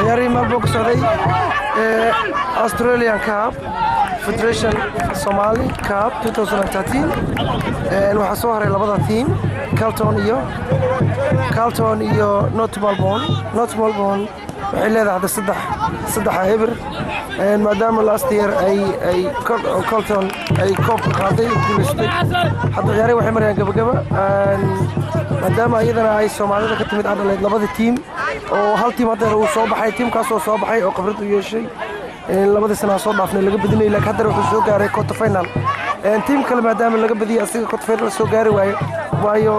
Ciyaarihii Melbourne ku socday ee Australian Cup Federation Somali Cup 2013, waxaa soo haray labada team, Carlton iyo North Melbourne. North Melbourne waxay leedahay hadda saddex eber, maadaama last year ay Carlton ay koobka qaaday, guulaystay. Hadda ciyaarihi waxay marayaan gabagaba, maadaama iyadana ay Soomaalida ka timid Adelaide, labada team oo hal team haddeer uu soo baxay, teamkaasoo soo baxay oo khibrad u yeeshay labadii sana soo dhaafnay laga badinayay, laakiin haddana wuxuu soo gaaray quarter final. Team kale maadaama laga badiyay, asiga quarter final soo gaari waaye, waayo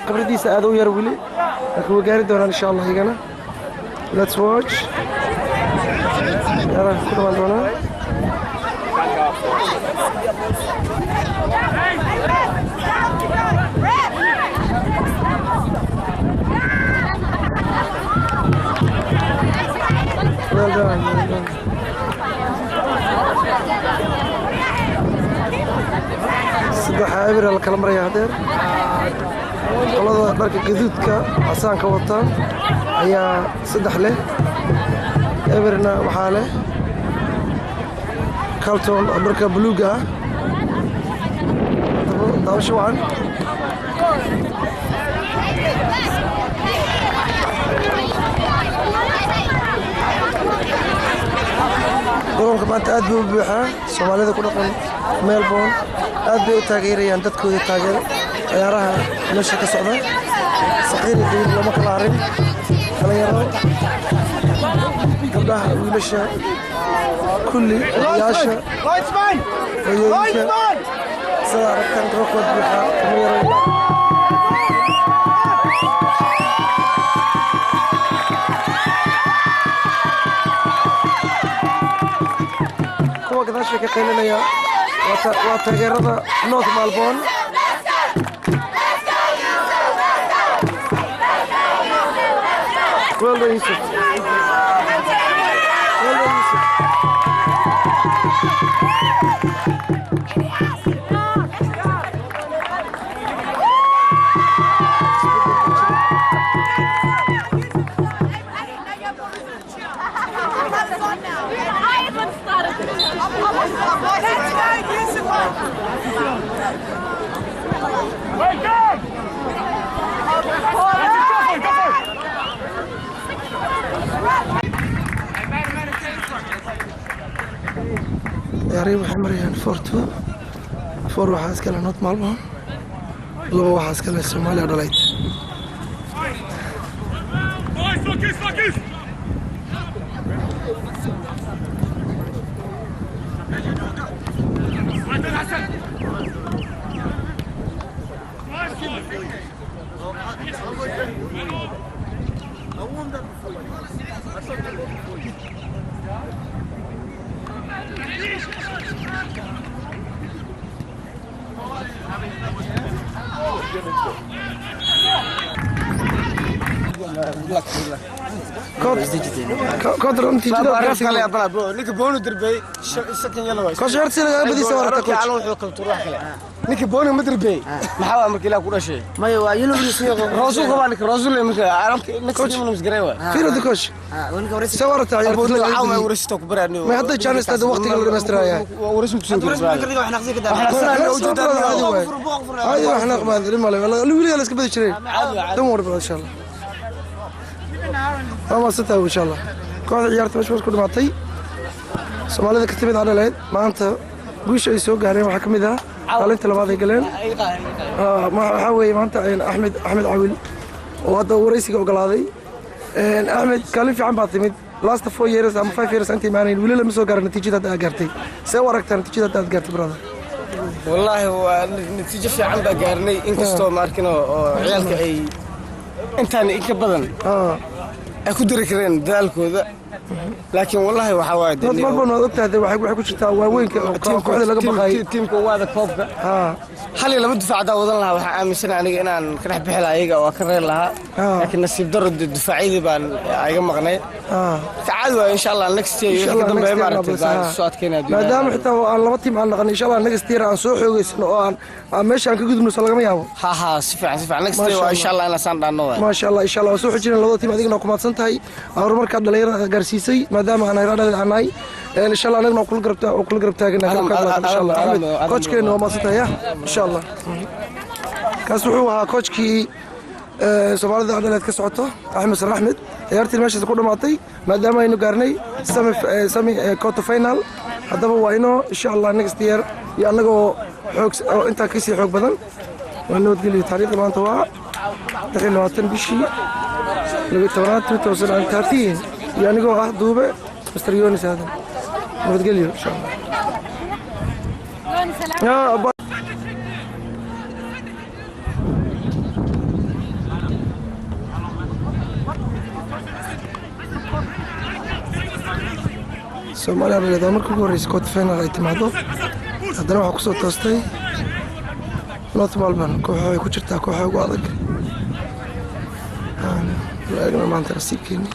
khibradiisa aad u yar weli, laakiin way gaari doonaan insha Allah iyagana. Let's watch ciyaaraha ku dhawaan doonaa. Well done, well done. 3-0 la kala maraya hadeer. Qolada dharka gaduudka casaanka wata ayaa saddex leh, eberna waxaa leh Carlton oo dharka buluuga ah. Daawasho wacan. Garoonka maanta aad buu u buuxaa. Soomaalida ku dhaqan Melbourne aad bay u taageerayaan dadkooda, taageero ciyaaraha meesha ka socda. Saqiir iyo kabiir looma kala harin, dhalinyaro, gabdhaha, wiilasha, kulli, odayaasha, hooyooyinka. Sida aragtaan, garoonka waa buuxaa, kama yaro. Kuwa gadaasha ka qaylinaya waa taageerada North Melbourne. Well done, Yusuf. Well done, Yusuf. Wake up! Go for it, go for it! Ciyaarihii waxay marayaan 4-2. Four waxaa iskale North Melbourne, laba waxaa iskale Soomaaliya Adelaide. Boys, focus, focus! Well done, Hassan! Nice one! Kontra natiijada. Ninka boonu dirbay second yellow. Coach, ciyaarta si lagaga badiyay wararta, coach? Wuxuu kala tuur wax kale. Ninka boonu ma dirbay, maxaa waa markii ilaa ku dhashay? Maya, waa yellow. Roosu qabaa ninka, roosu le marka caalamka next team nus garay waa. Fiiro the coach, see wararta ciyaarta si lagaga caawa badiyay? Waraysto ku baraadniyo. May hadda chance hada waqtiga la dhamaystiraya. Waraysto ku siin. Caadi waay, caadi wax naqmaan dhib male, weligaa la iska badi jiray. Don't worry about, insha Allah waa mahadsantahay. Insha Allah kooxda ciyaarta meesha ku dhamaatay, Soomaalida ka timid Adelaide, maanta guusha ay soo gaareen waxaa ka mid ah kaalinta labaad ay galeen. Waxaa weeye maanta Axmed Cawil oo hadda waraysiga ogolaaday. Axmed, kaalin fiican baa timid. Last 4 years ama 5 years inta imaanayn weli lama soo gaarin natiijada hadda aad gaartay. See u aragtaa natiijada hadda aad gaartay, brother? Wallaahi waa natiijo fiican baa gaarnay, inkastoo ma arkin oo ciyaalka ay intaan in ka badan ay ku dari kareen dadaalkooda, laakiin wallaahi waxaa waaye North Melbourne waad ogtahay dee, waxay ku jirtaa waaweynka oo kooxda laga baqaayay. Tiimka waada koobka hal iyo laba difaac hadaa wadan lahaa, waxaa aaminsan aniga inaan ka dhex bixi lahaa iyaga oo ka reer lahaa. Laakiin nasiib daro difaacyadii baan iga maqnay. Marka caadi waayo, insha Allah next year iyo wixii ka dambeeya maaragtay baan soo adkeynaya. Maadaama xitaa aan laba team aan naqanay, insha Allah next year aan soo xoogeysano oo aan meesha aan ka gudubno, soo lagama yaabo? Ha ha, si fiican, si fiican. Next year waa insha Allah inaan saan dhaanno waay. Maasha Allah, insha Allah waan soo xojinayna labada team. Adigna waa ku mahadsan tahay horumarkaa dhalinyarada gaarsiisay, maadaama aan reer Adelaide aan nahay. Insha Allah anagna waa kula garab taaganahay, insha Allah. Axmed coachkeena, waa mahadsan tahay ya, insha Allah. Kaas wuxuu ahaa coachkii Soomaalida Adelaide ka socoto, Axmed Sar Axmed. Ciyaartii meeshaas ku dhammaatay, maadaama aynu gaarnay semi quarter final. Haddaba waa inoo insha Allah next year iyo annagoo xoog oo intaa kasii xoog badan. Waa nabadgelyo. Taariikhda maanta waa 26 bishii 12aad 2013, iyo anigoo ah Duube Mr Yonis Aadan. Nabadgelyo insha Allah. Ya, Soomaaliya Adelaide waa markii ugu horreysay quarter final ay timaado. Haddana waxaa kusoo toostay North Melbourne, kooxa ay ku jirtaa kooxa ugu adag. La eegna maanta nasiibkeeni.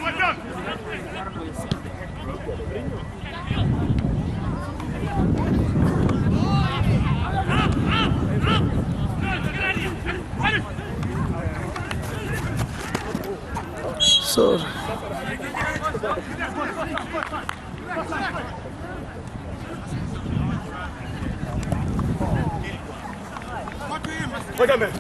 Well done. Sorry. Well done, man.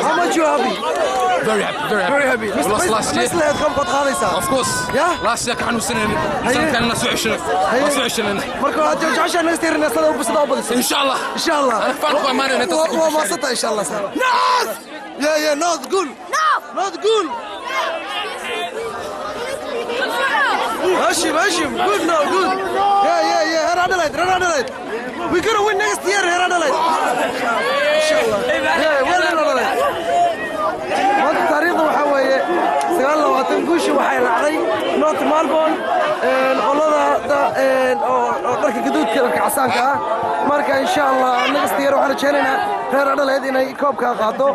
How much you happy? Very happy, very happy. Very happy. We lost last year. Misleed koobkaad qaadaysaa. Of course. Yeah? Last year ka xanuunsanayna. Haye. Sanadkan na soo ceshanay. Haye. Waa soo ceshanayna. Marka waxaad jeceshahay next year inaad sida u badiso. Insha Allah. Insha Allah. Ana faan ku amaanayna intaas ku Waa maasanta insha Allah. North! Yeah, North good. North good. ماشي ماشي, good now, good. Yeah, Reer Adelaide, Reer Adelaide. We gonna win next year, Reer Adelaide. إن شاء الله. Yeah, well done, Adelaide. Maanta taariikhda waxaa weeye 29. Guushi waxay raacday North Melbourne, qolada oo dharka gaduudka, dharka casaanka ah. Marka insha Allah next year waxaan rajaynaynaa reer Adelaide inay koobka qaado.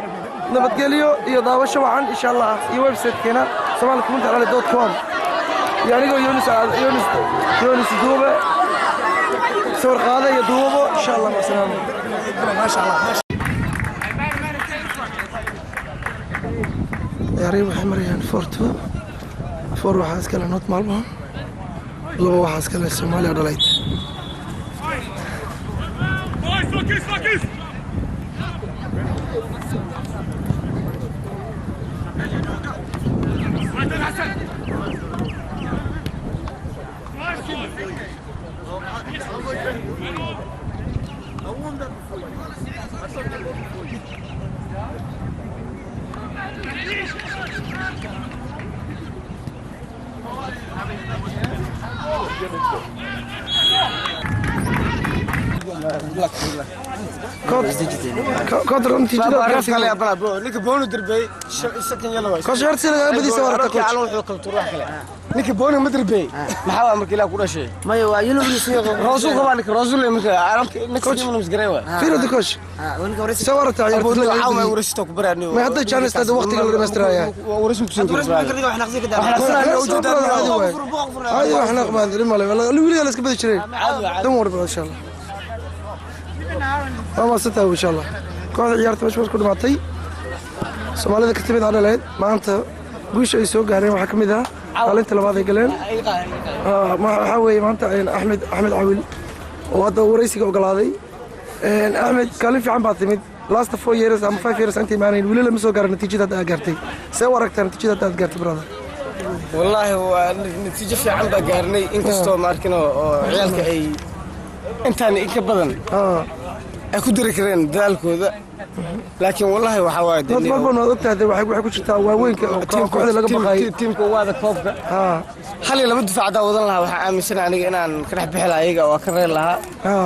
Nabadgelyo iyo daawasho wacan insha Allah, iyo website-keena somali.com, iyo anigoo Yunus Yunus Yunus Duube, sawir qaada iyo duubo insha Allah. Macasalaama. Maasha Allah. Ciyaarihii waxay marayaan 4-2. Four waxaa iskale North Melbourne, laba waxaa iskale Somalia Adelaide. Boys, focus, focus. Well done, Hassan. Nice one. Kontra natiijada. Ninka boonu dirbey second yellow waay. Coach, ciyaarta si lagaga badiyay wararta, coach. Wuxuu kala tuur wax kale. Ninka boonu ma dirbey, maxaa waa markii ilaa ku dhashay? Maya, waa yellow. Roosu qabaa ninka, roosu le marka caalamka next game inuu misgaray waay. Fiiro coach, soo wararta ciyaarta si lagaga caawa badiyay. Waraysto ku baraaniyo. Ma hadda chance hada waqtiga la dhamaystiraya. Waraysto ku soo Caadi waay, caadi wax naqmaan dhib male. Weligaa la iska badi jiray. Don't worry about, insha Allah. Waa mahadsantahay insha Allah. Kooxda ciyaarta meesha ku dhamaatay, Soomaalida ka timid Adelaide, maanta guusha ay soo gaareen waxaa ka mid ah kaalinta labaad ay galeen. Waxaa weeye maanta Axmed Cawil oo hadda waraysiga ogolaaday. Axmed, kaalin fiican baa timid. Last 4 years ama 5 years inta imaanayn weli lama soo gaarin natiijada hadda aad gaartay. See u aragtaa natiijada hadda aad gaartay, brother? Wallaahi waa natiijo fiican baa gaarnay, inkastoo maarkin oo ciyaalka ay intaan in ka badan ay ku dari kareen dadaalkooda. Laakiin wallahi waxaa waaye dee North Melbourne waad ogtahay dee, waxay ku jirtaa waaweynka oo kooxda laga baqaayay. Tiimka ugu adag koobka. Hal iyo laba difaac haddaan wadan lahaa, waxaan aaminsanahay aniga inaan ka dhex bixi lahaa iyaga oo ka reer lahaa.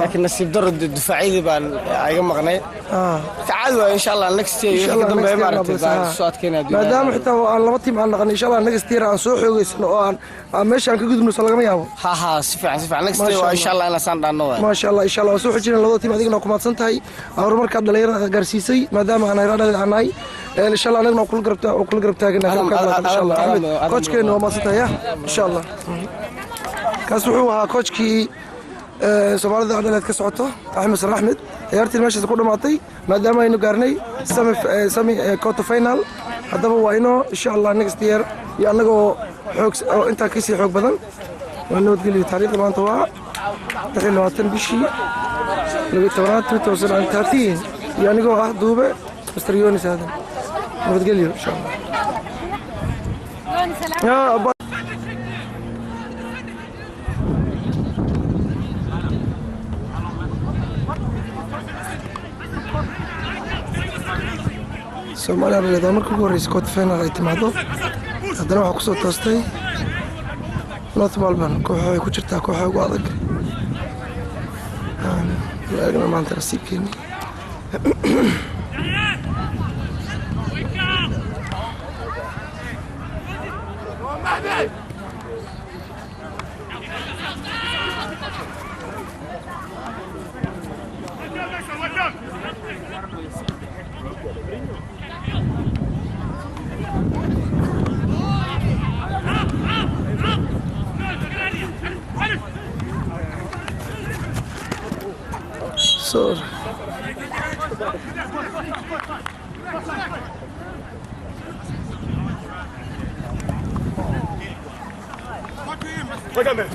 Laakiin nasiib darro dee difaacyadii baan iga maqnay. Marka caadi waaye, insha Allah next year iyo wixii ka dambeeya maaragtay baan soo adkeynaya adduunyada. Maadaama xitaa aan laba tiim aan naqanay, insha Allah next year aan soo xoogeysano oo aan meesha aan ka gudubno, soo lagama yaabo? Ha ha, si fiican, si fiican. Next year waa insha Allah inaan saan dhaanno waay. Maasha Allah, insha Allah waan soo xojinay labada tiim. Adigna waa ku mahadsan tahay horumarkaa dhalinyarada gaarsiisay, maadaama aan hayraa dhalin aan nahay. Insha Allah anagna waa kula garab taaganahay insha Allah. Axmed coachkeena, waa mahadsan tahay ya, insha Allah. Kaas wuxuu ahaa coachkii Soomaalida Adelaide ka socoto, Axmed Sar Axmed. Ciyaartii meeshaas ku dhamaatay maadaama aynu gaarnay semi quarter final. Haddaba waa inoo insha Allah next year iyo annagoo xoog oo intaa kasii xoog badan. Waa nabadgelyo. Taariikhda maanta waa 26 bishii 12aad 2013 iyo anigoo ah duube Mr Yonis Aadan. Nabadgelyo insha Allah. Ya, Soomaaliya Adelaide waa markii ugu horreysay quarter final ay timaado. Haddana waxaa kusoo toostay North Melbourne, kooxa ay ku jirtaa kooxa ugu adag. La eegna maanta nasiibkeeni. Well done, Mason, well done. Sorry. Well done, man.